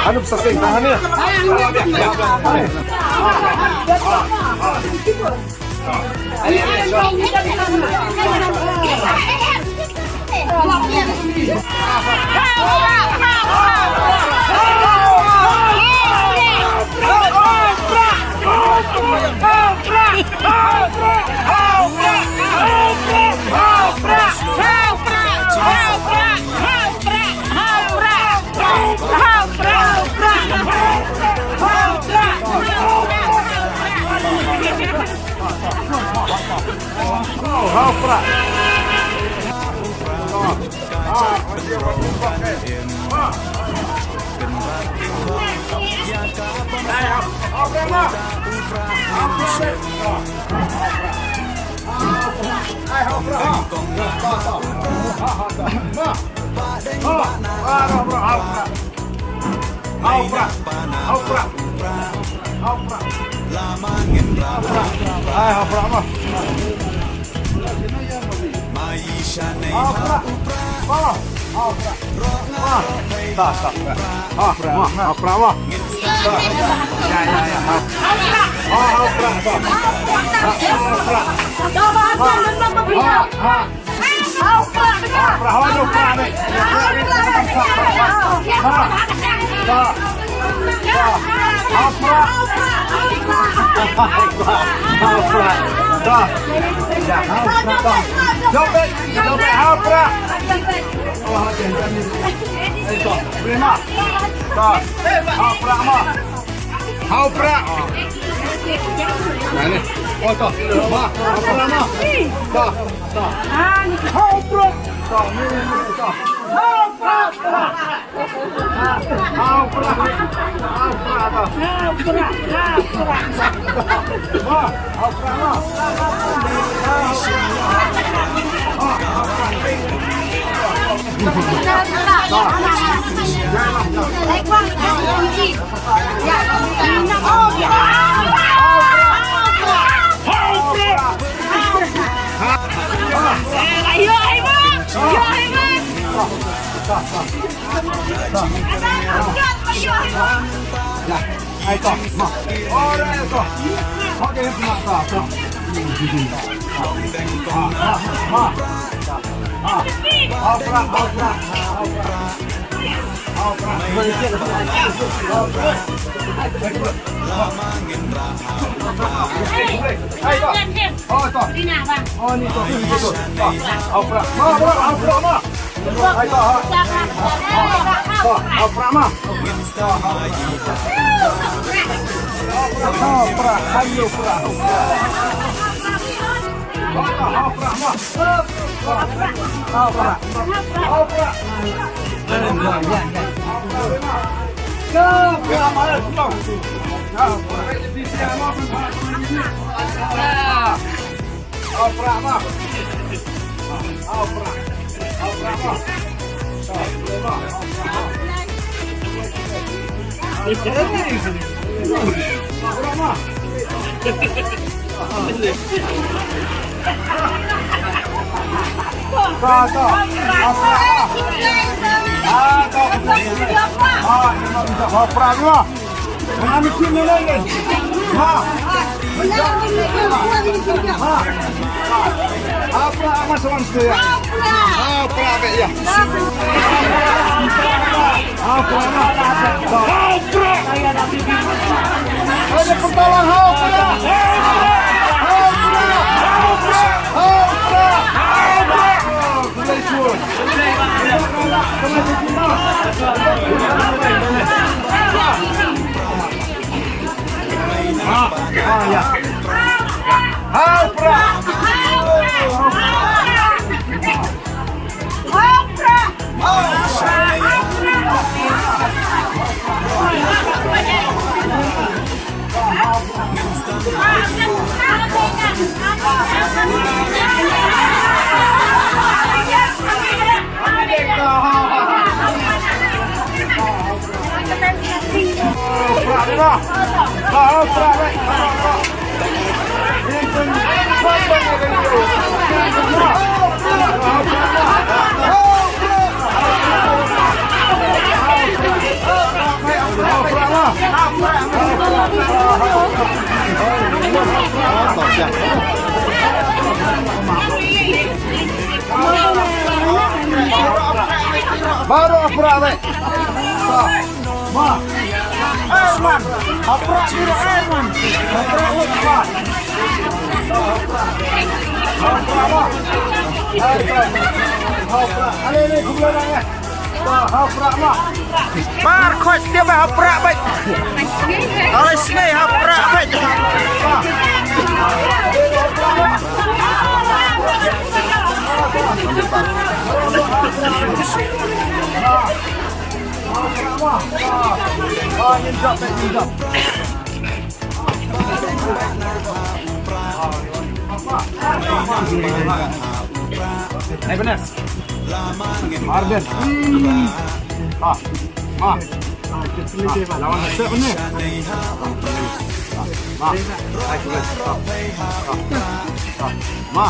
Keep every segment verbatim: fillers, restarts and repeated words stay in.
Anu sasing, tahan ya. Hau pra. Nani? Oh, to. Ma, hau pra, ma. To, to. Hau pra. To, ni, ni, to. Hau pra. Hau pra. Hau pra, to. Hau pra. Hau pra. Ma, hau pra, ma. Hapra ama sa wan sdei. Hapra be ïa. Hapra ama. Hapra. Ada pertolongan hapra. Hapra. Hapra. Hapra. Baru hapra beit. Ma. Herman. Hapra dulu Herman. Hapra Herman. Hapra ma. Hapra. Ale, ale, gumla na, eh. Hapra ma. Mar khot tiap hapra beit. Ale sini hapra beit. Hey, Benes. Arden. Ah. Ah. Lawan nasib ni. Ah. Ah. Ah. Ma.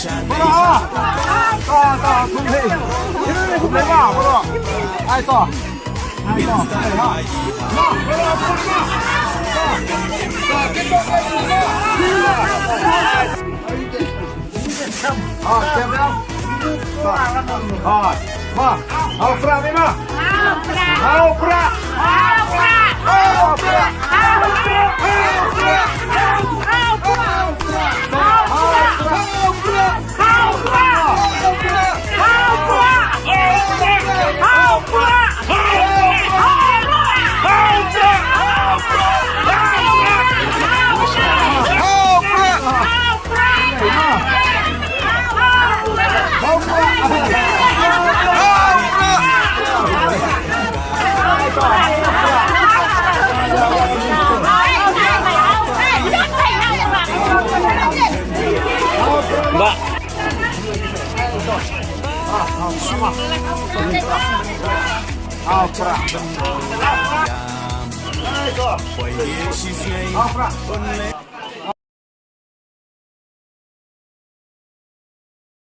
Bro, ah. Ta, ta, kum hei. Ini ni kum hei ma, bro. Ai to. Ai to. Ai, ha. Ma, bro, kum ma. Ta, ta, kita, kita, kita. Ah, siap dah. Ah, ma. Hau prah, Bima. Hau prah. Hau prah. Hau prah. Ba.